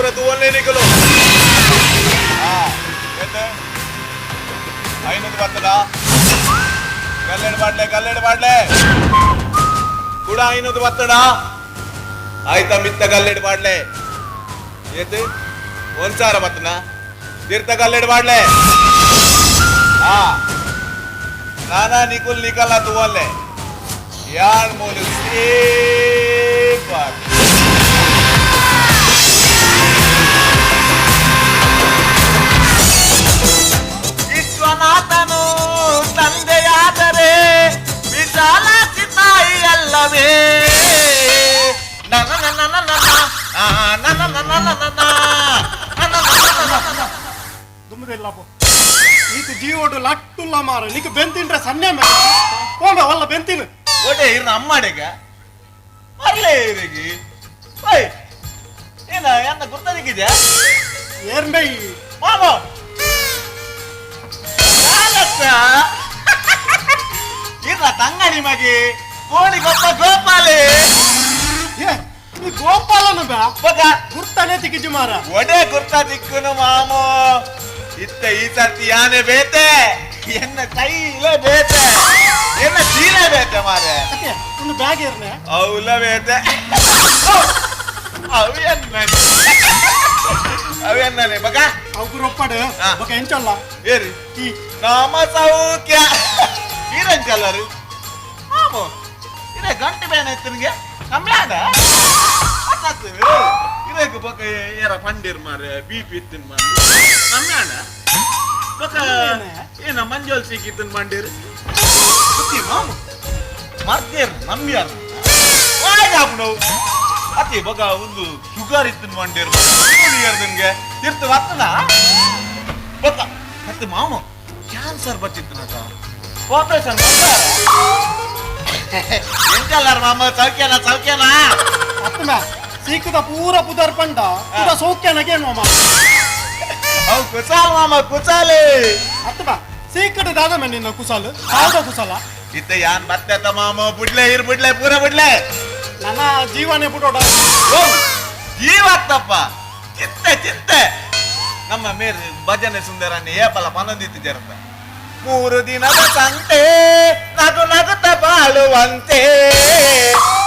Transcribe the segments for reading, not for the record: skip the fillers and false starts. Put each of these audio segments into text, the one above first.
ಪೂರ ತೂವೊನ್ಲೆ ನಿಕುಲು. ಆ ಏತ್ 500 ಬರ್ತದ? ಗಲ್ಲೆಡ್ ಪಾಡ್ಲೆ, ಗಲ್ಲೆಡ್ ಪಾಡ್ಲೆ. ಕೂಡ 500 ಬರ್ತಡ? ಆಯ್ತಾ, ಮಿತ್ತ ಗಲ್ಲೆಡ್ ಪಾಡ್ಲೆ. ಏತ್? 1000 ಬತ್ತನ? ತೀರ್ಥ ಗಲ್ಲೆಡ್ ಪಾಡ್ಲೆ. ಆ ನಾನಾ ನಿಕುಲ್ ನಿಕಲ ತೂವೊನ್ಲೆ. ಯಾನ್ ಮೂಲು ಸೇಫ್. ವಿಶ್ವನಾಥನು ತಂದೆಯಾದರೆ ವಿಶಾಲಾಕ್ಷಿ ತಾಯಿ ಅಲ್ಲವೇ? ನನ ನನ ನನ ನನ ನನ ನನ ನನ ನನ. ದುಮ್ಮದಿಲ್ಲಪ್ಪ, ಈತ ಜೀವೋಡು ಲಟ್ಟುಲ್ಲ ಮಾರ. ನಿಕ್ ಬೆಂತಿನ್ರೆ ಸನ್ನೆ ಮೇಲೆ ಹೋಮ ವಲ್ಲ ಬೆಂತಿನ. ಓಟೆ ಇರ್ನ ಅಮ್ಮಾಡೆಗ ಮರ್ಲೆ ಇರಿಗೆ. ಓಯ್, ಏನ ಎನ್ನ ಗುರ್ತದಿಕ್ಕಿದ್ಯಾ? ಏರ್ಬೈ? ಮಾಮ, ಯಾರತ್ತ ಇರ್ನ ತಂಗಡಿ ಮಗಿ ಕೋಳಿ ಗೊಪ್ಪ ಗೋಪಾಲೆ. ಏ, ಈ ಗೋಪಾಲನ ಬಾ. ಬಗ ಗುರ್ತಾನೆ ತಿಕ್ಕಿಜಿ ಮಾರ. ಒಡೆ ಗುರ್ತ ದಿಕ್ಕುನು ಮಾಮೋ. ಇತ್ತ ಈ ಸರ್ತಿ ಯಾನೆ ಬೇತೆ, ಎನ್ನ ಕೈಲೇ ಬೇತೆ, ಎನ್ನ ಚೀಲ ಬೇತೆ ಮಾರೆ. ಅತ್ತೆ, ಒಂದು ಬ್ಯಾಗ್ ಏರ್ನೆ? ಅವಲ ಬೇತೆ. ಅವು ಎನ್ನ, ಅವು ಎನ್ನನೆ ಬಗ. ಅವು ರೊಪ್ಪಡು. ಬೊಕ ಎಂಚಲ್ಲ? ಏರಿ? ಈ. ನಾಮ ಸೌಖ್ಯ. ಈರಂಕಲ್ಲರು ಮಾಮು, ಇದೇ ಗಂಟೆ ಬೇನೆ ಇತ್ತನಿಗೆ ಕಮ್ಮಿ ಆದ. ಇರೇಕು ಬೊಕ ಏರ ಪಂಡಿರ್ ಮಾರೆ, ಬಿಪಿ ಇತ್ತಿನ ಮಾರೆ, ಕಮ್ಮಿ ಆಂಡ. ಬೊಕ ಏನ ಮಂಜೋಲ್ ಸಿಕ್ಕಿತ್ತಿನ ಮಂಡಿರ್ ಬುದ್ಧಿ ಮಾಮು ಮರ್ದೇರ್ ನಂಬಿಯಾರ ವಾಯ್ದಾಪುನವು ಅತಿ. ಬೊಕ ಒಂದು ಶುಗರ್ ಇತ್ತಿನ ಮಂಡಿರ್ ನಿಂಗೆ ತಿರ್ತು ಬರ್ತದ. ಬೊಕ ಮತ್ತೆ ಮಾಮು, ಕ್ಯಾನ್ಸರ್ ಬಚ್ಚಿತ್ತು, ಆಪರೇಷನ್. ಎಂಕಲ್ಲಾರ ಮಾಮ, ಸೌಖ್ಯನಾ? ಸೌಖ್ಯನಾ? ಅತ್ತಮ, ಸೀಕದ ಪೂರ ಪುದರ್ ಪಂಡ ಪೂರ ಸೌಖ್ಯನಗೆ ಮಾಮ. ಅವು ಕುಸಾಲ್ ಮಾಮ, ಕುಸಾಲೆ. ಅತ್ತಮ, ಸೀಕಡ ದಾದ ನಿನ್ನ ಕುಸಾಲ್ ಯಾವ್ದ ಕುಸಾಲ? ಇತ್ತ ಯಾನ್ ಬತ್ತೆತ್ತ ಮಾಮ, ಬುಡ್ಲೆ ಇರ್, ಬುಡ್ಲೆ, ಪೂರ ಬುಡ್ಲೆ. ನನ್ನ ಜೀವನೇ ಬಿಡೋಡ. ಓ, ಜೀವತ್ತಪ್ಪ. ಚಿಂತೆ ಚಿಂತೆ. ನಮ್ಮ ಮೇರ್ ಭಜನೆ ಸುಂದರನ್ನೇ ಏಪಲ ಪನೊಂದಿತ್ತು ಜರತ, 3 ದಿನದ ಸಂತೆ, ನಗು ನಗುತ್ತ ಬಾಳುವಂತೆ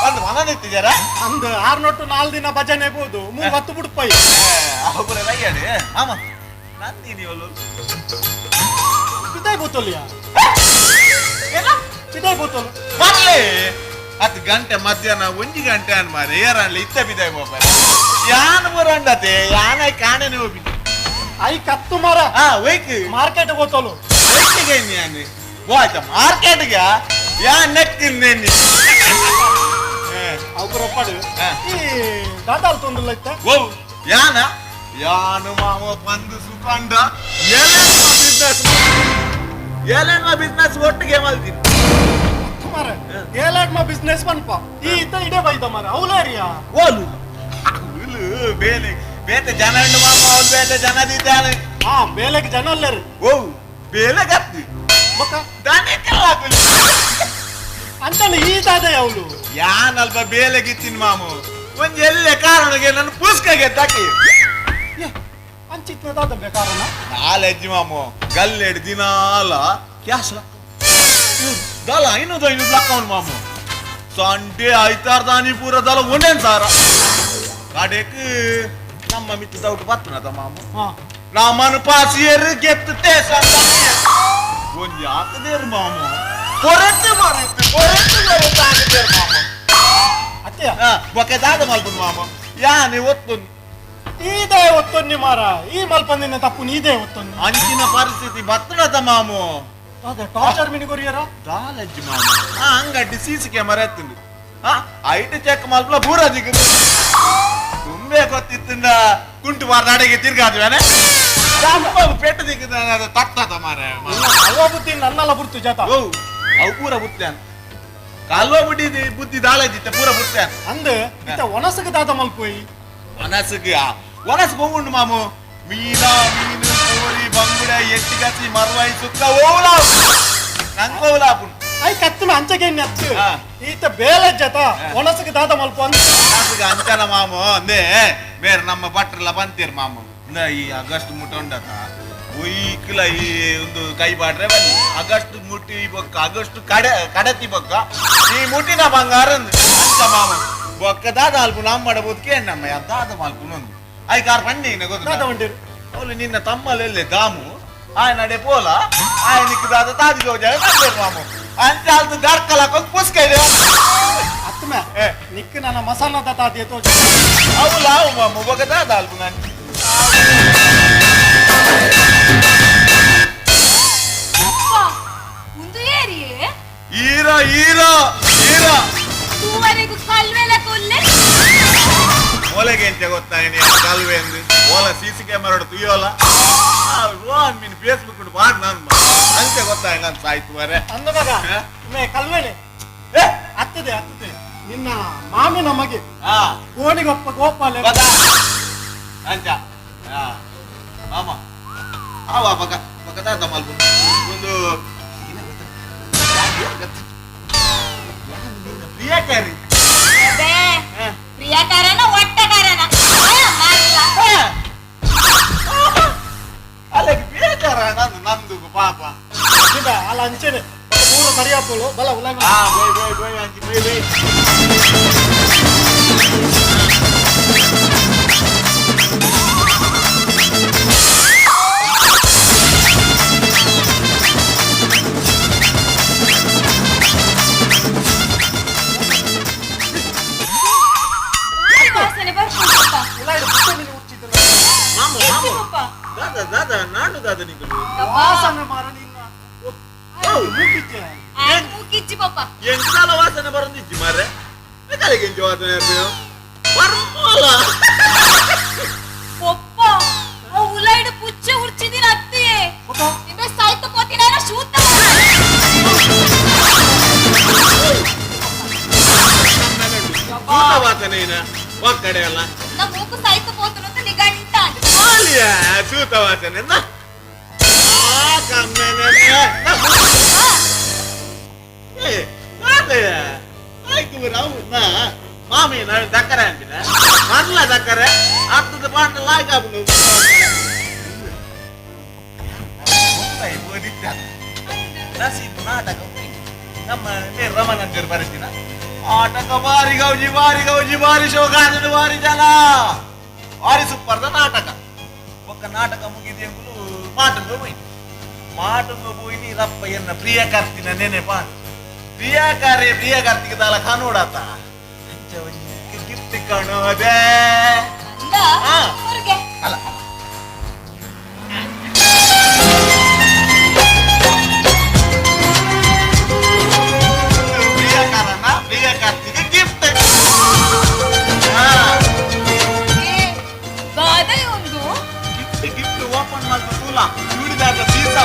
ಒಂದು ಮನದಿತ್ತು ಜರ. ಅಂದ್ ಆರ್ನೊಟ್ಟು 4 ದಿನ ಭಜನೆ ಬೋದು 30 ಬುಡ್ಪೈ. ಅವರ ರಯ್ಯಡೆ ಮಾಮ, ನಂದಿನಿ ಒಲ್ಲು. ಪಿದಾಯ್ ಬೋತೋಲಿಯ? ಏನ? ಪಿದಾಯ್ ಬೋತೋಲು. ಬರ್ಲೆ. 10 ಗಂಟೆ, ಮಧ್ಯಾಹ್ನ 1 ಗಂಟೆ ಅನ್ ಮಾರೆ. ಏರನ್ಲೆ ಇತ್ತ ಬಿದಾಯ್ ಬೋಪ ಯಾನ್ ಮುರಂಡತೆ ಯಾನ ಕಾಣನೆ ಹೋಗಿ. I ಕತ್ತು ಮಾರ. ಹಾ, ಒಯ್ಕ್? ಮಾರ್ಕೆಟ್ ಬೋತೋಲು. ಒಯ್ಕಿಗೆ ಯಾನ್ ಹೋಯ್ತ ಮಾರ್ಕೆಟ್ಗೆ? ಯಾ ನೆಕ್ಕಿನ್ನೇನಿ. ಅವ್ರು ಒಪ್ಪಡು. ಈ ದಾದಾಲ್ ತೊಂದಿಲ್ಲ ಇತ್ತ? ಓ, ಯಾನ ಯಾನು ಮಾಮ ಬಂದು ಸುಖಂಡ ಏನೇನು ಬಿಸ್ನೆಸ್, ಏನೇನು ಬಿಸ್ನೆಸ್ ಒಟ್ಟಿಗೆ ಮಲ್ತೀನಿ. ಮಾರ, ಏಲಾಡ್ ಮಾ ಬಿಸ್ನೆಸ್ ಪನ್ಪ. ಈ ಇತ್ತ ಇಡೆ ಬೈದ ಮಾರ, ಅವಲೇರಿಯಾ? ಓಲು ಅವಳು ಬೇಲೆ ಬೇತೆ ಜನ ಉಂಡು ಮಾಮ, ಅವಳು ಬೇತೆ ಜನ ದಿದ್ದಾನೆ. ಹಾ, ಬೇಲೆಗೆ ಜನ ಅಲ್ಲೇರು. ಓ, ಬೇಲೆ ಗತ್ತಿ. ಬೊಕ? ದಾನೆಕ್ಕೆಲ್ಲ ಹಾಕುಲಿ. ಅಂತಾನೆ ಈ ದಾದ ಅವಳು. ಯಾನಲ್ಪ ಬೇಲೆಗಿತ್ತಿನ ಮಾಮು, ಒಂಜಿ ಎಲ್ಲೆ ಕಾರಣಗೆ ನನ್ನ ಪುಸ್ಕಗೆ ತಕಿ. ಏ, ಅಂಚಿತ್ನ ದಾದ ಕಾರಣ? ನಾಲೆಜ್ಜಿ ಮಾಮು, ಗಲ್ಲೆಡ್ ದಿನಾಲ ಕ್ಯಾಶ್ ದಲ 500 500 ಲಕ್ಕವನು ಮಾಮು. ಸಂಡೆ ಐತಾರ ದಾನಿ ಪೂರ ದಲ ಒಂದೇನ್ ಸಾರ. ಕಡೆಕ್ ನಮ್ಮ ಮಿತ್ತು ದೌಟ್ ಬತ್ತನದ ಮಾಮು. ನಮ್ಮನು ಪಾಸಿಯರು ಗೆತ್ತು ಒಂಜಿ ಹಾಕದೇರು ಮಾಮು. ಪೊರೆತ್ತು ಮರೆತು ಪೊರೆತ್ತು ಮರೆತು ಹಾಕದೇರು ಮಾಮು. ಅತ್ತೆಯ. ಬೊಕೆ ದಾದ ಮಲ್ಪುನು ಮಾಮು? ಯಾನೆ ಒತ್ತೊಂದು. ಈದೇ ಒತ್ತೊನ್ನಿ ಮಾರ, ಈ ಮಲ್ಪಂದಿನ ತಪ್ಪು ನೀದೇ ಒತ್ತೊನ್ನಿ. ಅಂಚಿನ ಪರಿಸ್ಥಿತಿ ಬತ್ತನದ ಮಾಮು. ಅದೇ ಟಾರ್ಚರ್ ಮಿನಿ ಕೊರಿಯರ? ದಾಲಜ್ಜಿ ಮಾಮು, ಆ ಅಂಗಡಿ ಸಿ ಸಿ ಕ್ಯಾಮರಾ ಎತ್ತುಂಡು. ಆ ಐಟ್ ಚೆಕ್ ಮಲ್ಪಲ ಪೂರ ದಿಕ್ಕು ತುಂಬೆ ಗೊತ್ತಿತ್ತಿಂದ ಕುಂಟು ಮಾರ್ನಾಡಿಗೆ ತಿರ್ಗಾದ್ವೇನೆ ಪೆಟ್ಟು ದಿಕ್ಕಿದ ತತ್ತದ ಮಾರೆ. ಅಲ್ವ ಬುದ್ಧಿ ನನ್ನಲ್ಲ ಬುರ್ತು ಜಾತ. ಓ, ಅವು ಪೂರ ಬುತ್ತಾನ್ ಕಾಲ್ವ ಬುಡ್ಡಿ ಬುದ್ಧಿ ದಾಲಜಿತ್ತ ಪೂರ ಬುತ್ತಾನ್. ಅಂದ್ ಇತ್ತ ಒಣಸಗ ದಾದ ಮಲ್ಪೋಯಿ? ಒನಸುಗೆ, ಒನಸು ಹೋಗುಂಡು ಮಾಮು. ಮೀನ ಮೀನು, ಕೋಳಿ, ಬಂಗುಡೆ, ಎಟ್ಟಿಗಸಿ, ಮರ್ವಾಯಿ, ಸುಕ್ಕ ಓಲಾಪು, ನಂಗೆ ಓಲಾಪುಂಡು. I ಕತ್ತನ ಅಂಚಗೆ ಅತ್ತು. ಹಾ. ಈತ ಬೇಲೆ ಜತ ಒಣಸಕ್ಕೆ ದಾದ ಮಲ್ಪ ಅಂತ. ಕಾಸುಗ ಅಂಚನ ಮಾಮು ಅಂದೇ ಬೇರೆ ನಮ್ಮ ಭಟ್ರಲ್ಲ ಬಂತೀರ್ ಮಾಮು. ಇಂದ ಈ ಆಗಸ್ಟ್ ಮುಟ್ಟ ಉಂಡತ ಒಯ್ಕಲ ಈ ಒಂದು ಕೈ ಬಾಡ್ರೆ ಬನ್ನಿ. ಆಗಸ್ಟ್ ಮುಟ್ಟಿ ಬೊಕ್ಕ, ಆಗಸ್ಟ್ ಕಡೆ ಕಡತಿ ಬೊಕ್ಕ ಈ ಮುಟ್ಟಿನ ಬಂಗಾರ ಅಂದ್ ಅಂಚ ಮಾಮು. ಬೊಕ್ಕ ದಾದ ಅಲ್ಪ ನಮ್ಮ ಮಾಡಬಹುದು ಕೇಳ್ ನಮ್ಮ ದಾದ ಮಲ್ಪುನೊಂದು I car ಪಂಡಿ ದಾದ ಗೊತ್ತ. ಉಂಡಿರು. ಅವಳು ನಿನ್ನ ತಮ್ಮಲೆಲ್ಲೆ ದಾಮು ಆಯ್ ನಡೆ ಪೋಲ ಆಯನಿಕ್ ದಾದ ತಾದಿ ಜೋಜಾಯ ಬಂದೇರು ಮಾಮು. ಅಂಚ ಅಲ್ದು ದರ್ಕಲ ಹಾಕೊಂಡು ಪುಸ್ಕ ಇದೆ. ಅತ್ತಮೆ. ಏ. ನಿಕ್ ನನ್ನ ಮಸಾಲದ ತಾದಿ ತೋಜ. ಅವು ಲಾವು ಮಾಮು. ಬೊಕ್ಕ ದಾದ ಅಲ್ಪ ನಾನು. ಅಪ್ಪ, ಒಂದು ಏರಿಯೇ. ಈರ ಈರ ಈರ. ತೂವರೆಗೂ ಕಲ್ವೆಲ ಕೊಲ್ಲೆ. ಓಲೆಗೆ ಎಂತ ಗೊತ್ತಾಯಿನಿ ಕಲ್ವೆ ಎಂದು ಓಲ ಸಿಸಿ ಕ್ಯಾಮರಾ ತುಯ್ಯೋಲ ರೋಹನ್ ಮೀನ್ ಫೇಸ್ಬುಕ್ ಉಂಟು ಬಾಡ್ ನಾನು ಅಂತೆ ಗೊತ್ತಾಯ ನಾನು ಸಾಯ್ತು ಮರೆ. ಅಂದ ಮಗ. ಹಾ? ಮೇ ಕಲ್ವೇನೆ. ಏ. ಅತ್ತದೆ ಅತ್ತದೆ ನಿನ್ನ ಮಾಮಿನ ಮಗೆ. ಹಾ. ಗೋಣಿಗೊಪ್ಪ ಗೋಪಾಲ. ಗೊತ್ತಾ ಅಂಚ ಹಾ ಮಾಮ ಆವ ಬಕ ಬಕ ತಾತ ಮಲ್ಪು ಒಂದು ಪ್ರಿಯಕಾರಿ. ಅದೇ ಪ್ರಿಯಕಾರನ ಒಟ್ಟಕಾರನ ಮಾರ್ಲ. ಅಲ್ಲಕ್ಕೆ ಪ್ರಿಯಕಾರ ನಂದು ನಂದು ಪಾಪ. ಇಲ್ಲ ಅಲ್ಲ ಅಂಚೆನೆ ಪೂರ ಸರಿಯಾಪೋಳು ಬಲ ಉಲಂಗ. ಆ ಬೈ ಬೈ ಬೈ ಅಂಚಿ ಬೈ ಬೈ. ಭಾರಿ ವಾಸನೆ ಬರ್ಪುಂಡಪ್ಪ. ಉಲಾಯ್ದ ಪುಟ್ಟ ಮೀನು ಉಚ್ಚಿದ್ದಲ್ಲ. ಮಾಮ ಮಾಮ. ಎಚ್ಚಿಪಪ್ಪ. ದಾದಾ ದಾದಾ ನಾಡು ದಾದ ನಿಂಗೆ. ವಾಸನೆ ಮಾರ ನಿನ್ನ ಮೂಕಿಜ್ಜೆ. ಆಯ್ತು ಮೂಕಿಚ್ಚಿ ಪಪ್ಪ. ಎಂಟಾಲ ವಾಸನೆ ಬರಂದಿಜ್ಜಿ ಮಾರ್ರೆ. ಬೇಕಾಲಿಗೆ ಎಂಚ ವಾಸನೆ ಇರ್ಬೇಕು ಬರ್ಮೋಲ. ಪೊಪ್ಪ, ಆ ಉಲೈಡು ಪುಚ್ಚೆ ಉರ್ಚಿದಿನ ಅತ್ತಿಯೇ. ಪೊಪ್ಪ. ಇಂಬೆ ಸಾಯ್ತು ಪೋತಿನ ಶೂತ. ಊಟ ವಾಸನೆ ಏನ ಒಕ್ಕಡೆ ಅಲ್ಲ. ನಮ್ಮ ಮೂಕು ಸಾಯ್ತು ಪೋತನು ಅಂತ ನಿಗಂಟ. ಮಾಲಿಯ ಸೂತ ವಾಸನೆ ನಾ. ಆ ಕಮ್ಮೆನೆ. ಏ ದಾದಯ ಆಯ್ತು ರಾವು ನಾ ಮಾಮಿ ನಾನು ದಕ್ಕರೆ ಅಂತಿನ ಮರ್ಲ ದಕ್ಕರೆ ಅರ್ಥದ ಪಾಂಡ ಲಾಯ್ಕ ನಸೀಬ್ ನಾಟಕ ನಮ್ಮ ರಮಣಂಜರ್ ಬರೆದಿನ ಆಟಕ ಬಾರಿ ಗೌಜಿ ಬಾರಿ ಗೌಜಿ ಬಾರಿ ಶೋಕಾದನು ಬಾರಿ ಜನ ಬಾರಿ ಸೂಪರ್ದ ನಾಟಕ. ಒಕ್ಕ ನಾಟಕ ಮುಗಿದ ಮಾಟಂಗ ಹೋಯ್ತು. ಮಾಟಂಗ ಹೋಯ್ನಿ ರಪ್ಪ ಎನ್ನ ಪ್ರಿಯ ಕಾರ್ತಿನ ನೆನೆಪಾ ಪ್ರಿಯಕಾರ್ಯ ಪ್ರಿಯ ಕಾರ್ತಿಕ ದಾಲ ಕಾನೋಡಾತ ಅಂಚ ಒಂಜಿ ಗಿಫ್ಟ್ ಕಾಣೋದೇ. ಅಂದ. ಆ. ಊರಿಗೆ. ಅಲ್ಲ ಪ್ರಿಯಕಾರನ ಪ್ರಿಯ ಕಾರ್ತಿಕ ಗಿಫ್ಟ್. ಏ, ದಾದ ಒಂದು. ಗಿಫ್ಟ್ ಗಿಫ್ಟ್ ಓಪನ್ ಮಾಡ್ತು ತೂಲ ಚೂಡಿದಾರ ಪೀಸ.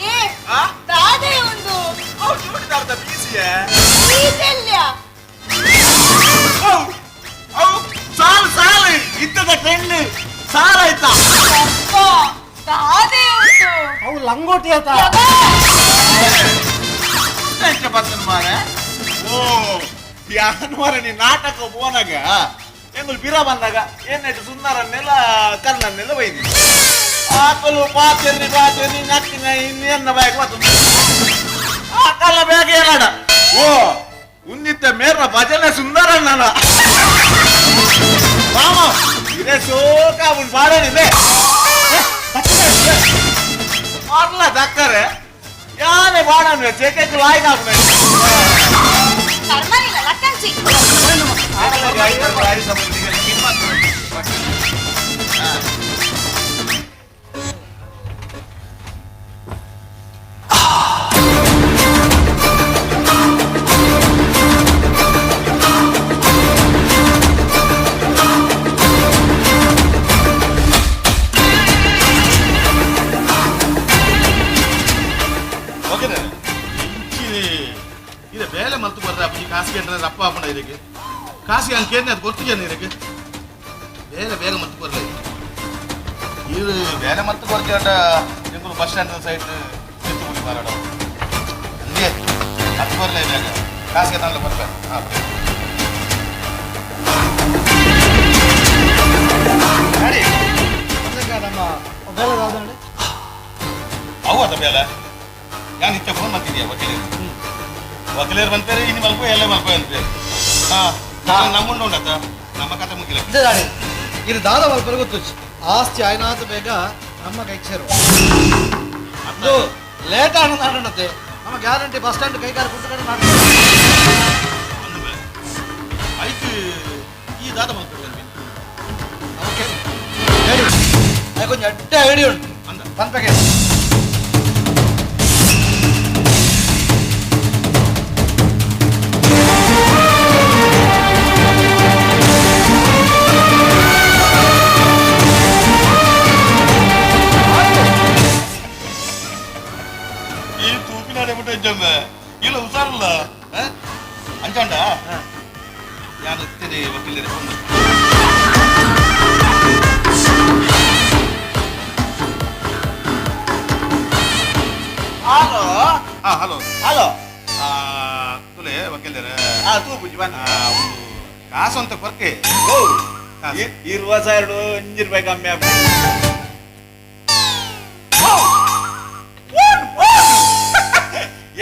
ಏ. ಆ? ದಾದ ಒಂದು. ಅವು ಚೂಡಿದಾರದ ಪೀಸಿಯೇ. ಈದೆಲ್ಲ. ಅವು ಅವು ಸಾಲು ಸಾಲು ಇದ್ದದ ಟ್ರೆಂಡ್ ಸಾಲಾಯ್ತಾ. ಪಪ್ಪ, ದಾದ ಒಂದು. ಅವು ಲಂಗೋಟಿ ಆತ. ಯಬ್ಬಾ. ಎಂಚ ಬರ್ತನ ಮಾರೆ. ಓ ಯಾನ್ ಮಾರೆ ನೀ ನಾಟಕ ಪೋನಾಗ ಎಂಗುಲು ಬಿರ ಬಂದಾಗ ಏನಾಯ್ತು ಸುಂದರನ್ನೆಲ್ಲ ಕರ್ಣನ್ನೆಲ್ಲ ಬೈದಿ ಆಕಲು ಪಾತೆರ್ನಿ ಪಾತೆರ್ನಿ ನಕ್ಕಿನ ಇನ್ನೇನ ಬ್ಯಾಗ್ ಬತ್ತು ಆಕಲ ಬ್ಯಾಗ್ ಏನಾಡ. ಓ ಉನ್ನಿತ್ತ ಮೇರ್ನ ಭಜನೆ ಸುಂದರಣ್ಣನ ಮಾಮ ಇದೇ ಶೋಕ ಉಂಡು ಬಾಡನಿದೆ ಮಾರ್ಲ ದಕ್ಕರೆ ಯಾನೆ ಬಾಡನ್ವೆ ಚೇಕೆ ಲಾಯ್ಕ ಹಾಕ್ಬೇಕು. ಕರ್ಮನಿಲ್ಲ ಲಕ್ಕಂಚಿ. ಇದೆ ಬೇಲೆ ಮಲ್ತು ಬರ್ರ ಅಪ್ಪ ಕಾಸು ಕೇಂದ್ರ ಅಪ್ಪ ಅಪ್ಪಣ ಇದಕ್ಕೆ ಕಾಸು ಹಂಗೆ ಕೇಂದ್ರ ಅದು ಗೊತ್ತು ಜನ ಇದಕ್ಕೆ ಬೇಲೆ ಬೇಗ ಮಲ್ತು ಬರ್ಲ ಇದು ಬೇಲೆ ಮಲ್ತು ಬರ್ತೀರ ಎಂಗುಲು ಬಸ್ ಸ್ಟ್ಯಾಂಡ್ ಸೈಡ್ ಎತ್ತು ಮಾರಾಡ ಅಂದೇ ಹತ್ತು ಬರಲೇ ಬೇಗ ಕಾಸಿಗೆ ತಂದು ಬರ್ಬೇಕು. ಹಾಂ ಅವು ಅದ ಬೇಲೆ ഞാൻ ನಿತ್ಯ ಫೋನ್ ಮಾಡ್ತಿದ್ಯಾ ವಕೀಲರು ವಕೀಲರು ಬಂತಾರೆ ಇನ್ನು ಮಲ್ಕೋ ಎಲ್ಲ ಮಲ್ಕೋ ಅಂತ. ಹಾಂ ನಮ್ಮುಂಡು ಉಂಡತ್ತ ನಮ್ಮ ಕತೆ ಮುಗಿಲ್ಲ. ಇದು ದಾದ ಮಲ್ಪರೆ ಗೊತ್ತು ಆಸ್ತಿ ಆಯ್ನಾತ ಬೇಗ ನಮ್ಮ ಕೈಗೆ ಸೇರು. ಅದು ಲೇಟ್ ಆನಂದ ಆಡಣತೆ ನಮ್ಮ ಗ್ಯಾರಂಟಿ ಬಸ್ ಸ್ಟ್ಯಾಂಡ್ ಕೈಗಾರ ಕುಂಟು ಮಾಡ್ತೀವಿ. ಆಯ್ತು ಈ ದಾದ ಮಲ್ಪರೆ ಓಕೆ ಹೇಳಿ ಕೊಂಚ ಅಡ್ಡ ಐಡಿಯಾ ಉಂಟು ಅಂದ ಪನ್ಪೆಗೆ. ಈ ತೂಪಿನಾಡೆ ಬಿಟ್ಟು ಇಜ್ಜಮ್ಮೆ ಇಲ್ಲ ಹುಷಾರಲ್ಲ ಅಂಚಂಡ ಯಾನು ಇತ್ತೇನೆ ವಕೀಲರೇ ಫೋನ್. ಹಲೋ. ಹಾ ಹಲೋ. ಹಲೋ. ತುಲೆ ವಕೀಲರೇ. ಆ ತೂಪುಜಿ ಬನ್ನ. ಒಂದು ಕಾಸು ಅಂತ ಕೊರ್ಕೆ. ಓ 20 ಸಾವಿರ 5 ರೂಪಾಯಿ ಕಮ್ಮಿ ಆಗ್ಬಿಟ್ಟು.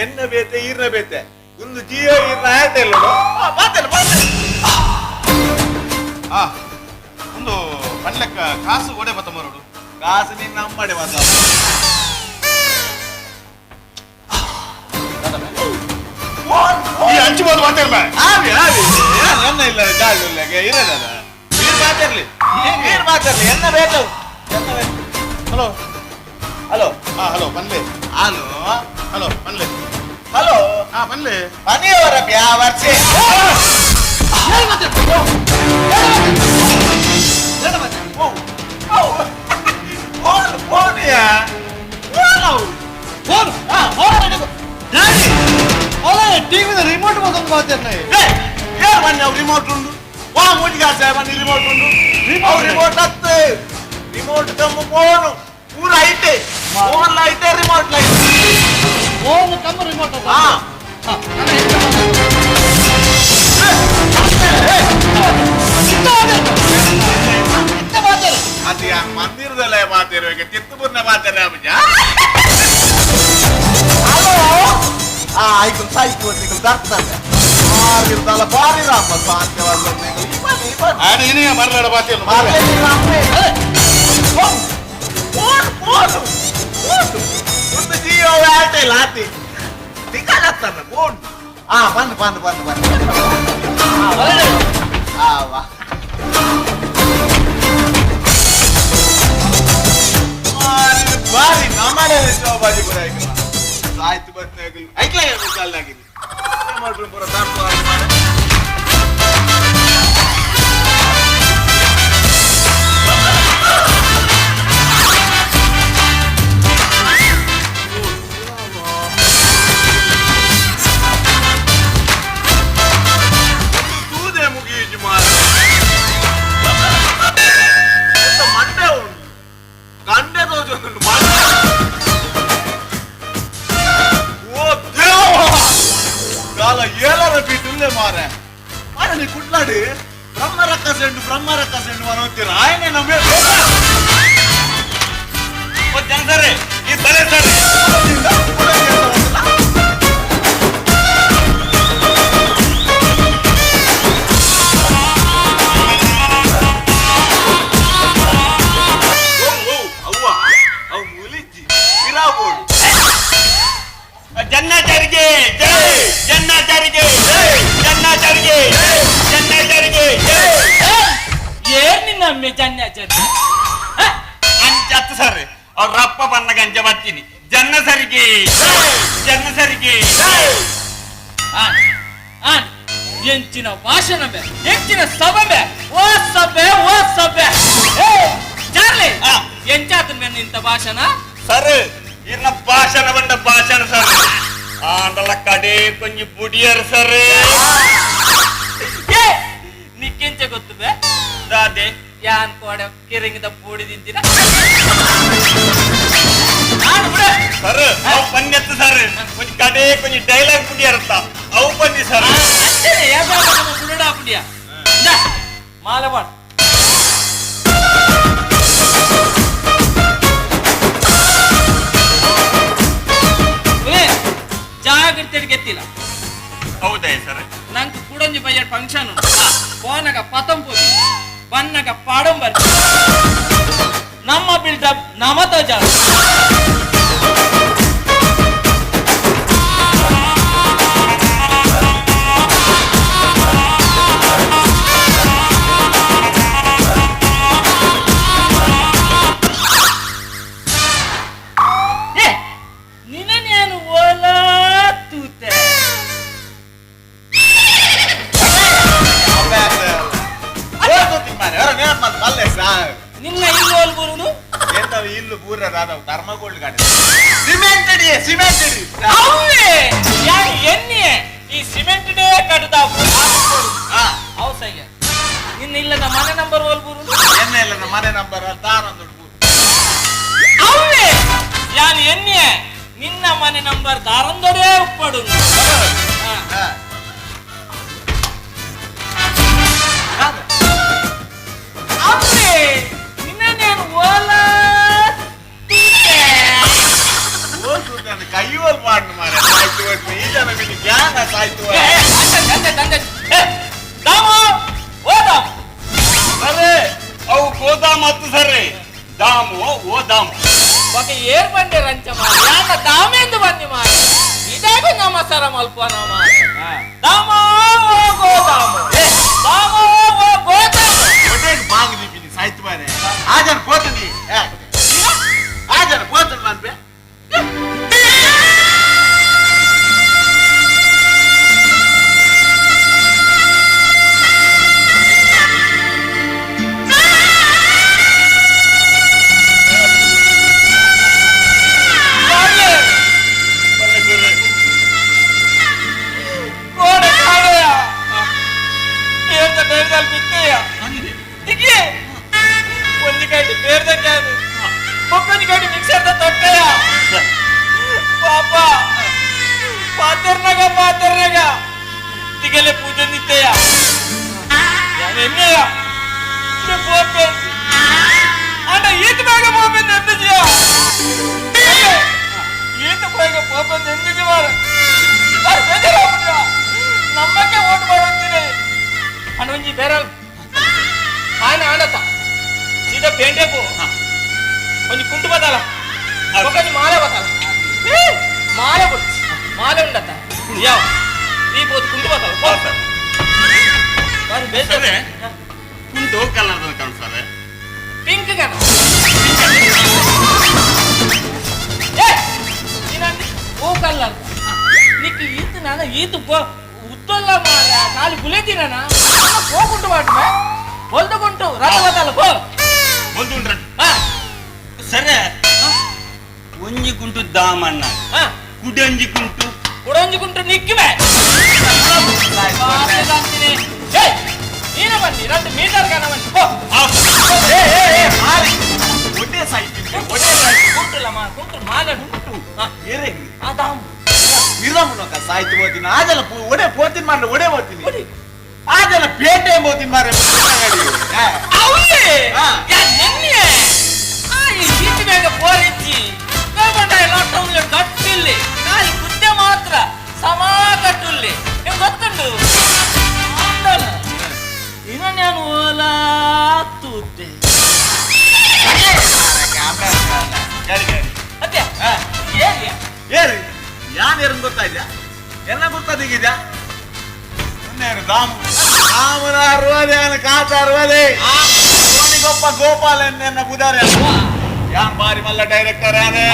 ಎನ್ನ ಬೇತೆ ಈರ್ನ ಬೇತೆ ಒಂದು ಜಿಯೋ ಈರ್ನ ಏರ್ಟೆಲ್ ಮಾತಾಡ ಮಾತಾಡ. ಆ ಒಂದು ಪಣ್ಲೆಕ್ಕ ಕಾಸು ಓಡೆ ಬತ್ತ ಮರೋಡು. ಕಾಸು ನಿನ್ನ ಅಮ್ಮಡೆ ಮಾತಾಡ. ಈ ಹಂಚ್ಬೋದು ಮಾತಾಡ್ಬಾ. ಆವಿ ಆವಿ ನನ್ನ ಇಲ್ಲ ಜಾಗ ಇಲ್ಲ ಇರೋದಲ್ಲ ನೀರು ಮಾತಾಡ್ಲಿ ನೀರು ಮಾತಾಡ್ಲಿ ಎನ್ನ ಬೇಕು ಎನ್ನ ಬೇಕು. ಹಲೋ. ಹಲೋ. ಹಾ ಹಲೋ ಪನ್ಲೆ. ಹಲೋ. ಹಲೋ ಪನ್ಲೆ. ಹಲೋ. ಹಾ ಪನ್ಲೆ. ಮನೆಯವರ ಬ್ಯಾವರ್ಸೆ. ಫೋನ್ ಫೋನಿಯಾ ಫೋನ್ ಟಿವಿದ ರಿಮೋಟ್ ಮತ್ತೊಂದು ಮಾತಾಡ್ನ. ಏನ್ ಬನ್ನಿ ಅವ್ ರಿಮೋಟ್ ಉಂಡು ವಾ ಮೂಜಿಗೆ ಬನ್ನಿ ರಿಮೋಟ್ ಉಂಡು ಅವ್ ರಿಮೋಟ್ ಹತ್ತು ರಿಮೋಟ್ ಕಮ್ಮು ಫೋನು ಪೂರ ಐತೆ ಫೋನ್ ಐತೆ ರಿಮೋಟ್ ಐತೆ. ಫೋನ್ ಕಮ್ಮ ರಿಮೋಟ್. ಹಾ. ಅದು ಮಂದಿರದಲ್ಲೇ ಮಾತಿರ್ಬೇಕು ತಿತ್ತುಪುರ್ನ ಮಾತಾಡ ಹಲೋ. ಆ ಐಕು ಸಾಯ್ತು ನಿಗಲ್ ತರ್ತಾರೆ ಬಾರಿ ಬಾರಿ ರಾಮ ಸಾಧ್ಯವಾದ ಆಡ ಏನೇ ಮರಲಾಡ ಬಾತಿಯಲ್ಲ. ಫೋನ್ ಫೋನ್ ಫೋನ್ ಒಂದು ಜಿಯೋ ಏರ್ಟೆಲ್ ಆತಿ ತಿಕ್ಕಲತ್ತಾನ ಫೋನ್. ಆ ಬಂದು ಬಂದು ಬಂದು ಬಂದು ಆ ವಾ ಬಾರಿ ನಮ್ಮನೆ ಶೋಭಾಜಿ ಪುರ ಐಕಲ ಆಯ್ತು ಬರ್ತೇ ಐಕ್ಲ ಕಾಲ್ದಾಗಿಲ್ಲಿ ಮಾಡ್ಕೊಂಡು ಪೂರ ತಾರ್ತು. ತೂದೆ ಮುಗಿಯುಜು ಮಾರ ಮಂಡೆ ಉಂಟು ಕಂಡೆ ತೋಜೊಂದುಂಟು ಮಂಡೆ. ಓ ದೇವ ಕಾಲ ಏಳರ ಬೀಟುಲ್ಲೆ ಮಾರೆ ಮಾರ ನೀ ಕುಟ್ಲಾಡಿ ಬ್ರಹ್ಮ ರಕ್ಕ ಸೆಂಡು ಬ್ರಹ್ಮ ರಕ್ಕ ಸೆಂಡು ಅನ್ನೋತ್ತೀರ ಆಯನೆ ನಮ್ಮೆ. ಸರಿ ಈ ಬಲೆ ಸರಿ. ಅವ್ವ ಅವು ಮುಲಿಜ್ಜಿ ಪಿರಾಬೋಡು. ಜನ್ನಾಚಾರಿಗೆ ಜೈ ಜನ್ನಾಚಾರಿಗೆ ಜೈ ಜನ್ನಾಚಾರಿಗೆ ಜೈ ಜನ್ನಾಚಾರಿಗೆ ಜೈ. ಏನ್ ನಿನ್ನ ಅಮ್ಮೆ ಜನ್ಯಾಚಾರಿ? ಅಂಚತ್ತು ಸರ್ ಅವ್ರ ಅಪ್ಪ ಬನ್ನ ಗಂಜ ಬರ್ತೀನಿ ಜನ್ನ ಸರಿಗೆ ಜನ್ನ ಸರಿಗೆ. ಆನ್ ಆನ್ ಎಂಚಿನ ಭಾಷಣ ಬೆ ಎಂಚಿನ ಸಭೆ ಓ ಸಭೆ ಓ ಸಭೆ. ಏ ಚಾರ್ಲಿ ಎಂಚಾತನ ಮೇಲೆ ನಿಂತ ಭಾಷಣ. ಸರ್ ಇನ್ನ ಭಾಷಣ ಬಂದ ಭಾಷಣ ಸರ್ ಆಂಡಲ ಕಡೆ ಕೊಂಚ ಬುಡಿಯರ್ ಸರ್. ಏ ನಿಕ್ಕೆಂಚ ಗೊತ್ತು ಬೇ? ದಾದೆ? ಯಾನ್ ಕೋಡೆ ಕಿರಿಂಗಿದ ಪೂಡಿ ತಿಂತೀನ ನಾನು ಬಿಡ. ಸರ್, ಅವು ಪನ್ನೆತ್ತು ಸರ್, ಕೊಂಚ ಕಡೆ ಕೊಂಚ ಡೈಲಾಗ್ ಬುಡಿಯರ್ತ ಅವು ಪನ್ನಿ ಸರ್. ಅಂಚನೆ ಯಾವಾಗ ನಮ್ಮ ಬುಡಡ ಪುಡಿಯ ಮಾಲೆ ಬಾಡ್. ಜಾಗ್ರತೆ ಗೆತ್ತಿಲ್ಲ. ಹೌದಾ ಸರ್? ನಂಗೆ ಕುಡಂಜಿ ಬಯ್ಯ ಫಂಕ್ಷನ್ ಫೋನಗ ಪತಂಪುದಿ ಬನ್ನಗ ಪಾಡಂಬರ್ ನಮ್ಮ ಬಿಲ್ಡಪ್ ನಮ ತೋಜ. ಏ ನಿನ್ನ ಓಲಾ ತೂತೆ. ನಿನ್ನ ಇಲ್ಲೋಲ್ ಬರುದು. ಎಂತವ ಇಲ್ಲು ಪೂರ ರಾದವ್ ಧರ್ಮಗೋಲ್ಡ್ ಗಾಡಿ ಸಿಮೆಂಟ್ ಅಡಿ, ಸಿಮೆಂಟ್ ಅಡಿ. ಅವೇ ಯಾರು ಎನ್ನಿ ಈ ಸಿಮೆಂಟ್ ಡೇ ಕಟ್ಟದ. ಅವು ಸಯ್ಯ ನಿನ್ನ ಇಲ್ಲದ ಮನೆ ನಂಬರ್ ಓಲ್ ಬರುದು. ಎನ್ನ ಇಲ್ಲದ ಮನೆ ನಂಬರ್ ದಾರಂದುಡು. ಅವೇ ಯಾನು ಎನ್ನಿಯ ನಿನ್ನ ಮನೆ ನಂಬರ್ ದಾರಂದೊಡೆ ಉಪ್ಪಡು. ಅವೇ ನಿನ್ನ ನಾನು ಓಲಾ ತೂತೆ. ಕೈಯೋಲ್ ಮಾಡಿ ಮಾರೆ ಸಾಯ್ತು ಹೋಯ್ತು. ಈ ಜನ ಮಿನಿ ಜ್ಞಾನ ಸಾಯ್ತು. ಏ, ಏ, ಅಂದೆ, ಅಂದೆ, ಅಂದೆ. ಏ, ದಾಮು ಓ ದಾಮು. ಸರ್, ಅವು ಗೋದಾಮ್ ಹತ್ತು ಸರ್, ದಾಮು ಓ ದಾಮು. ఒక ఏర్ బండి రంచమా యాన దామేందు బంది మారి ఇదాగు నమసర మల్పనమా దామో ఓ గోదాము దామో ఓ గోదాము. ಒಟ್ಟೆ ಬಾಂಗ್ ದೀಪಿನಿ ಸಾಯ್ತು ಮಾರೆ ಆಜನ పోతుంది, ಆಜನ పోతుంది ಮನ್ಬೆ. కోడ కాడయ పేరుతో పేరు కల్పిస్తేయ దిగి ಒಂದಿಕಾಟಿ పేరుದಕ್ಕಾదు ಒಕ್ಕೊಂದಿಕಾಟಿ ಮಿಕ್ಸರ್ದ ತೊಟ್ಟೆಯ ಪಾಪ ಪಾತೆರ್ನಾಗ ಪಾತೆರ್ನಾಗ ತಿಗಲೆ ಪೂಜೆ ನಿತ್ತೆಯ ಎಣ್ಣೆಯ ಪೋಪೆ ಅಣ್ಣ ಈತ ಬೇಗ ಪೋಪೆ ಎಂತ ಜಿಯ ಈತ ಬೇಗ ಪೋಪೆ ಎಂತ ಜಿವಾರ ನಮ್ಮಕ್ಕೆ ಓಟ್ ಮಾಡುತ್ತೀನಿ ಅಣ್ಣ ಒಂಜಿ ಬೇರೆ ఆయన ಆಡತ ಸೀದಾ ಪೇಂಟೆ ಪೋ ಒಂಜಿ ಕುಂಟು ಬತ್ತಾಲ ಒಂಜಿ ಮಾಲೆ ಬತ್ತಾಲ ಮಾಲೆ ಕೊಡ್ತು ಮಾಲೆ ಉಂಡತ್ತ ಯಾವ ಈ ಬೋದು ಕುಂಟು ಬತ್ತಾಲ ಪೋ ಬಾರಿ ಬೇಸ. ಸರಿ. ಕುಂಟು ಕಲರ್ ಕಾಣು ಸರ್. ಪಿಂಕ್ ಕಣ. ಏ ನೀನಂದಿ ಓ ಕಲ್ಲರ್ నీకు ఈత నాన్న ఈత ఉత్తల్ల మార నాలుగు బులే తినా పోకుంటు వాటి పొల్దుకుంటూ రథ రథాలు పో. ಬೊಲ್ದುಂಡ್ರ ಸರ್, ಒಂಜಿ ಕುಂಟು ದಾಮಣ್ಣ, ಕುಡಂಜಿ ಕುಂಟು. ಕುಡಂಜಿ ಕುಂಟು ನಿಕ್ಕಿವೆ ನೀನ ಬನ್ನಿ 2 ಮೀಟರ್ ಕಣವನ್ನಿ ಪೋ. ಒಡ್ಡೆ ಸಾಯ್ತು, ಒಡ್ಡೆ ಸಾಯ್ತು. ಕುಂಟುಲಮ್ಮ ಕುಂಟು ಮಾಲೆ ಉಂಟು. ಏರೇಗಿ? ಆ ದಾಮು. ವಿರಮುನಕ ಸಾಯ್ತು ಹೋತೀನಿ ಆಜಲ ಒಡೆ ಪೋತಿನ ಮಾಡ ಒಡೆ ಹೋತೀನಿ ಆಜಲ ಪೇಟೆ ಹೋತೀನಿ ಮಾರೆ. ಅವೇ ಯಾ ನೆನ್ನೆ ಆ ಈ ಸೀಟ್ ಬೇಗ ಪೋರಿಚ್ಚಿ ಬೇಬಂಡ ಎಲ್ಲ ಟೌನ್ ಕಟ್ಟಿಲ್ಲಿ ಕಾಲಿ ಗುದ್ದೆ ಮಾತ್ರ ಸಮಾ ಕಟ್ಟುಲ್ಲಿ ನಿಮ್ಗೆ ಗೊತ್ತುಂಡು ಅಂದಲ್ಲ ಇನ್ನ ನಾನು ಓಲಾ ತೂತೆ. ಅತ್ತೆ ಏರಿ. ಏರಿ ಯಾನ್ ಏರನ್ ಗೊತ್ತಾಯ್ತಾ? ಎಲ್ಲ ಗೊತ್ತಾದೀಗಿದ್ಯಾ? ದಾಮು ದಾಮನ ಅರವದೆ ಕಾಚ ಅರವದೆ ಗೊಪ್ಪ ಗೋಪಾಲ ಎನ್ನ ಬುದಾರೆ ಯಾನ್ ಬಾರಿ ಮಲ್ಲ ಡೈರೆಕ್ಟರ್ ಯಾನೆ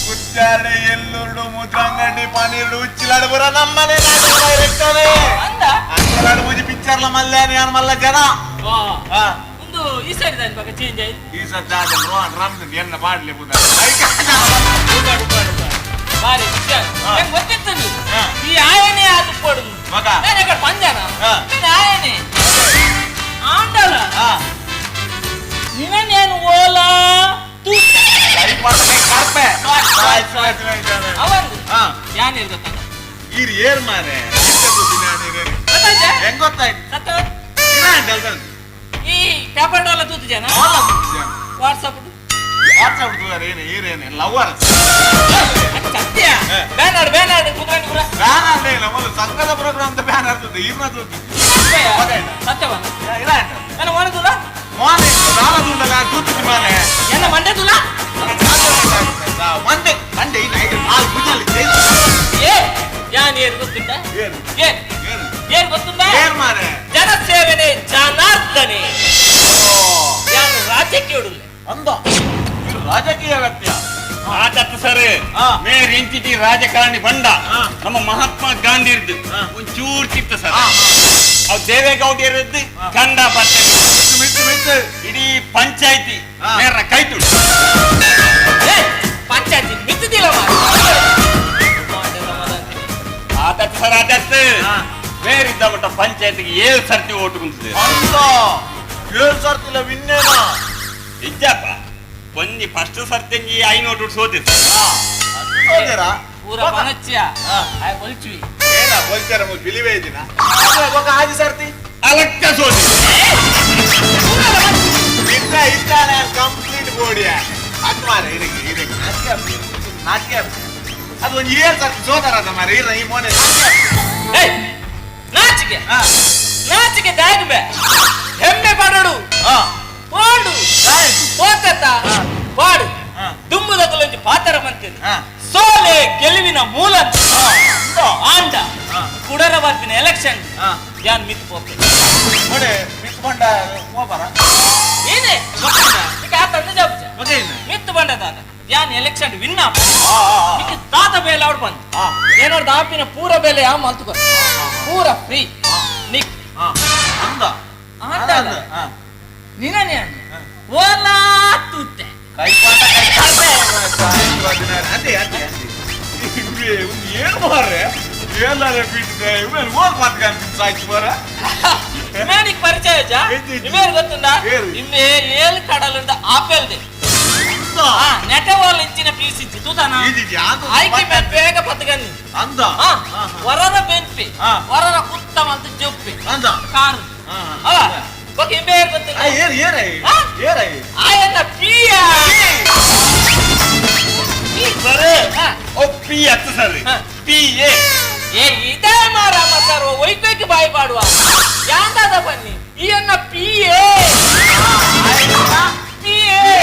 ಕುಚ್ಚಾಡೆ ಎಲ್ಲುರುಡು ಮುದ್ರಂಗಡಿ ಪನೀರುಡು ಉಚ್ಚಿಲಾಡು ಬರ ನಮ್ಮನೆ ಡೈರೆಕ್ಟರ್ ಅಂದ ಅಂಚಲಾಡು ಮುಜಿ ಪಿಕ್ಚರ್ಲ ಮಲ್ಯಾನ ಯಾನ್ ಮಲ್ಲ ಜನ. ಒಂದು ಈ ಸೈಡ್ ದಾನಿ ಬಕ ಚೇಂಜ್ ಆಯ್ತು. ಈ ಸದ್ದ ರೋಹನ್ ರಮ್ದು ಎನ್ನ ಪಾಡ್ಲೆ ಬುದಾರೆ. ಬಾರಿ ಖುಷಿ. ಹೆಂಗ್ ಗೊತ್ತಿತ್ತು ಈ ಆಯನೇ ಅದು ಪಡು ಮಗ. ನಾನು ಎక్కడ ಪಂಜಾನ ಹಾ. ನಾನು ಆಯನೇ ಆಂಡಲ ನಿನ್ನ ಓಲಾ ತೂತ ಕೈ ಮಾಡ್ದೆ ಕರ್ಪೆ. ಅವಂದು ಹಾ. ಯಾನ್ ಗೊತ್ತಾಗ ಈರ್ ಏರ್ ಮಾರೆ ಇತ್ತ ಗೊತ್ತಿನ ನೀರೇನು. ಗೊತ್ತಾಯ್ತಾ? ಹೆಂಗ್ ಗೊತ್ತಾಯ್ತು ಸತ್ತ ಇಲ್ಲ ಅಂತ ಹೇಳ್ತಾನೆ. ಈ ಪೇಪರ್ ಡೋಲ ತೂತು ಜನ ಅವಲ್ಲ ಗೊತ್ತಿದ್ಯಾ? ವಾಟ್ಸಪ್ ವಾಟ್ಸಪ್ ತೂದಾರೆ ಏನು ಈರೇನೆ ಲವರ್ ಸತ್ಯ ಹಾ. ಬ್ಯಾನರ್ ಬ್ಯಾನರ್ ಕುತ್ಕೊಂಡು ಪೂರ ಬ್ಯಾನ್ ಅಂದ್ರೆ ಇಲ್ಲ ಮೊದಲು ಸಂಘದ ಪ್ರೋಗ್ರಾಮ್ ಅಂತ ಬ್ಯಾನ್ ಆಗ್ತದೆ ಈರ್ನ ತೂತು ಸತ್ಯವನ್ನ ಇಲ್ಲ ಅಂತ ನನ್ನ ಮೋನೆ ತೂಲ ಮೋನೆ ದಾಲ ದುಂಡಲ ತೂತು ಮಾನೆ ಎನ್ನ ಮಂಡೆ ತೂಲ ಮಂಡೆ ಮಂಡೆ ಇಲ್ಲ ಇದು ನಾಲ್ಕು ಭುಜಲ್ಲಿ ಏ ಯಾನ್ ಏರ್ ಗೊತ್ತುಂಟ ಏನು? ಏನ್ ಏನು ಏನ್ ಗೊತ್ತುಂಟ ಏನ್ ಮಾರೆ ಜನಸೇವನೆ ಜನಾರ್ದನೆ ಯಾನ್ ರಾಜ್ಯಕ್ಕೆ ಉಡುಲೆ ಅಂದ ಇವ್ರು ರಾಜಕೀಯ ವ್ಯಕ್ತಿಯ ಆತತ್ತು ಸರ್ ಹಾ. ಮೇರ್ ಇಂಚಿಟಿ ರಾಜಕಾರಣಿ ಬಂಡ ಹಾ. ನಮ್ಮ ಮಹಾತ್ಮ ಗಾಂಧಿ ಇರ್ದು ಹಾ. ಒಂಚೂರು ಚಿತ್ತ ಸರ್ ಹಾ, ಅವ್ ದೇವೇಗೌಡ ಇರದ್ದು ಕಂಡ ಪಟ್ಟ ಮಿತ್ತು ಮಿತ್ತು ಇಡೀ ಪಂಚಾಯ್ತಿ ಹಾ. ಮೇರ್ನ ಕೈ ತುಳು ಏ ಪಂಚಾಯತಿ ಮಿತ್ತದಿಲ್ಲ ಆತತ್ತು ಸರ್ ಆತತ್ತು ಹಾ. ಮೇರಿದ್ದ ಮಟ್ಟ ಪಂಚಾಯತಿಗೆ ಏಳು ಸರ್ತಿ ಓಟು ಕುಂತಿದೆ ಅಂದ ಏಳು ಸರ್ತಿಲ್ಲ ವಿನ್ನೇನ ಇಜ್ಜಪ್ಪ ಒಂಜಿ ಫಸ್ಟ್ ಸರ್ತಿ ಒಂಜಿ ಐನೂರು ಸೋತಿತ್ತು ಸೋದರ ಪೂರ ಪನಚ್ಚಿಯ ಹಾ. ಆಯ್ ಬೊಲ್ಚುವಿ ಏನ ಬೋಲ್ಚಾರ ಬಿಲಿವೇ ಇದ್ದೀನ ఒక ಆಜಿ ಸರ್ತಿ ಅಲಕ್ಕ ಸೋತಿತ್ತು ಇತ್ತ ಇತ್ತ ಕಂಪ್ಲೀಟ್ ಬೋಡಿಯ ಅದು ಮಾರೆ ಇದಕ್ಕೆ ಇದಕ್ಕೆ ನಾಚಿಕೆ ಆಗ್ತದೆ. ನಾಚಿಕೆ ಆಗ್ತದೆ. ಅದು ಒಂದು ಏಳು ಸರ್ತಿ ಸೋದರ ಅದ ಮಾರೆ ಇಲ್ಲ ಈ ಮೋನೆ ನಾಚಿಕೆ ಆಗ್ತದೆ. ಏಯ್ ನಾಚಿಕೆ ಹಾ ನಾಚಿಕೆ ದಾಗ್ಬೆ ಹೆಮ್ಮೆ ಪಡಡು ಹಾ ಪೋಂಡು ಆಯ್ತು. ಪೋತತ್ತ ಪಾಡು ಹಾ. ದುಂಬುದಕಲೊಂಜಿ ಪಾತರ ಮಂತಿದೆ ಹಾ. ಸೋಲೆ ಗೆಲುವಿನ ಮೂಲ ಅಂದ. ಆಂಡ ಹಾ. ಕುಡರ ಬರ್ಪಿನ ಎಲೆಕ್ಷನ್ ಹಾ. ಯಾನ್ ಮಿತ್ ಪೋಪೆ ನೋಡಿ ಮಿತ್ ಬಂಡ ಹೋಬಾರ ಏನೇ ಈಗ ಆ ತಂದೆ ಜಾಬುಜ ಓಕೆ ಇನ್ನು. ಮಿತ್ ಬಂಡ ತಾತ ಯಾನ್ ಎಲೆಕ್ಷನ್ ವಿನ್ ಆ, ಆ, ಆ. ಮಿಕ್ ತಾತ ಬೇಲೆ ಅವ್ರು ಬಂದು ಆ. ಏನೋರ್ ದಾಪಿನ ಪೂರ ಬೇಲೆ ಯಾವ ಮಲ್ತುಕೊ ಪೂರ ಫ್ರೀ ನಿಕ್ ಹಾ. ಅಂದ ಆಂಡ ಅಂದ. ಹಾ. ನಿನನೆ ಓಲಾ ತೂತೆ ಕೈ ಪಾಠ ಕೈ ಕರ್ಪೆ. ಅದೇ ಅದೇ ಅದೇ ಇವ್ರೆ ಒಂದು ಏನು ಮಾರ್ರೆ ಏನಾರೆ ಬಿಟ್ಟಿದೆ ಇವ್ರೆ ಹೋಗ್ ಮಾತ್ಕಾಂತೀನಿ ಸಾಯ್ತು ಮಾರ ಇಮೇನಿಗೆ ಪರಿಚಯ ಜಾ ಇಜ್ಜಿ, ಇಜ್ಜಿ. ಇಮೇನ್ ಗೊತ್ತುಂಡ ಏರು. ಇಮ್ಮೆ ಏಳು ಕಡಲುಂಡ ಆಪೆಲ್ದೆ ಆ ನೆಟವಾಲ್ ಇಂಚಿನ ಪೀಸ್ ಇಜ್ಜಿ ತೂತಾನ ಇಜ್ಜಿ, ಅದು ಆಯ್ಕೆ ಮೇಲೆ ಬೇಗ ಪತ್ಗನ್ನಿ ಅಂದ ಆ, ವರರ ಬೆನ್ಪಿ ಹಾ. ವರರ ಕುತ್ತ ಮಂತ ಜೊಪ್ಪಿ ಅಂದ ಕಾರು ಹಾ, ಅವ ಓಕೆ ಇಂಬೇರ್ ಗೊತ್ತಿಲ್ಲ ಆ, ಏರ್ ಏರೈ ಆ? ಏರೈ ಆಯನ್ನ ಪಿಯ ಸರ್ ಹಾ. ಓ ಪಿ ಹತ್ತು ಸರ್ ಹಾ. ಪಿ ಎ ಏ ಇದೇ ಮಾರ ಮಸಾರು ಒಯ್ಕೊಯ್ಕೆ ಬಾಯಿ ಪಾಡುವ ಯಾಂದಾದ ಬನ್ನಿ ಈ ಅನ್ನ ಪಿ ಎ ಪಿ ಎ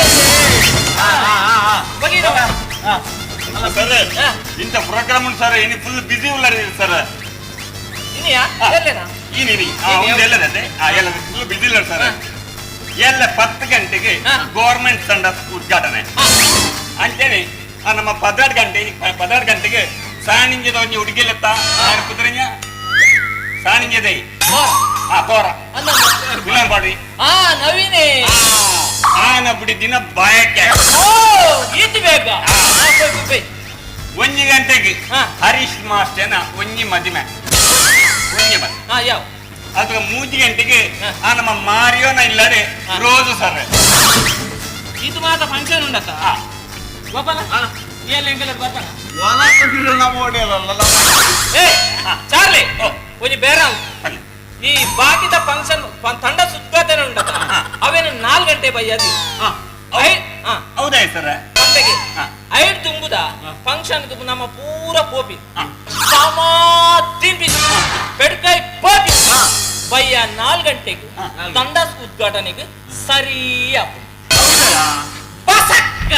ಬಗೀರವ ಸರ್ ಹಾ. ಇಂಥ ಪ್ರೋಗ್ರಾಮ್ ಉಂಟು ಸರ್ ಇನ್ನು ಫುಲ್ ಬಿಸಿ ಉಳ್ಳಾರಿ ಸರ್ ಇನ್ನಿಯಾ ಹಾ. ಎಲ್ಲೇನಾ ಈ ನೀನಿ ಒಂದು ಎಲ್ಲದಂತೆ ಎಲ್ಲ ಫುಲ್ ಬಿಸಿ ಇಲ್ಲ ಸರ್ ಎಲ್ಲ 10 ಗಂಟೆಗೆ ಹಾ. ಗೌರ್ಮೆಂಟ್ ತಂಡ ಉದ್ಘಾಟನೆ ಹಾ. ಅಂತೇಳಿ ಆ ನಮ್ಮ 16 ಗಂಟೆ 16 ಗಂಟೆಗೆ ಸಾಣಿಂಜದ ಒಂಜಿ ಹುಡುಗಿಲೆತ್ತ ಕುದುರೆಯ ಸಾಣಿಂಜದೈ ಆ ತೋರ ಅಂದ ಗುಲಾಬ್ ಬಾಡಿ ಆ ನವೀನೇ ಆನ ಬುಡಿ ದಿನ ಬಾಯಕ್ಕೆ ಓ ಈತಿ ಬೇಗ ಹಾ. ಆ, ಪೊಯ್, ಪೊಯ್, ಪೊಯ್. ಒಂಜಿ ಗಂಟೆಗೆ ಹಾ. ಹರೀಶ್ ಮಾಸ್ಟರ್ನ ಒಂಜಿ ಮದಿಮೆ ಒಂಜಿ ಮದಿ ಹಾ ಯಾವ ಅದು 3 ಗಂಟೆಗೆ ಹಾ. ಆ ನಮ್ಮ ಮಾರಿಯೋನ ಇಲ್ಲದೆ ಹಾ. ರೋಜು ಸರ್ ಇದು ಮಾತ್ರ ಫಂಕ್ಷನ್ ಉಂಡತ್ತ ಗೋಪಾಲ ಎಲ್ಲ ಎಂಕಲ್ ಬರ್ತಾನ ಏ ಚಾರ್ಲಿ ಒಂಜಿ ಬೇರೆ ಈ ಬಾಕಿದ ಫಂಕ್ಷನ್ ತಂಡ ಸುದ್ಗಾತನೆ ಉಂಡತ್ತ ಹಾ. ಅವೇನು 4 ಗಂಟೆ ಬಯ್ಯದು ಹಾ ಹೌದಾ ಸರ್ ಪಂಡೆಗೆ ಹಾ. ಐಡ್ ತುಂಬುದ ಫಂಕ್ಷನ್ ನಮ್ಮ ಪೂರ ಪೋಪಿ ಹಾ. ಸಮ ತಿಂಪಿ ಪೆಡ್ಕೈ ಪೋಪಿ ಬಯ್ಯ 4 ಗಂಟೆಗೆ ಹಾ. ತಂಡ ಉದ್ಘಾಟನೆಗೆ ಸರಿಯ ಬಸಕ್ಕ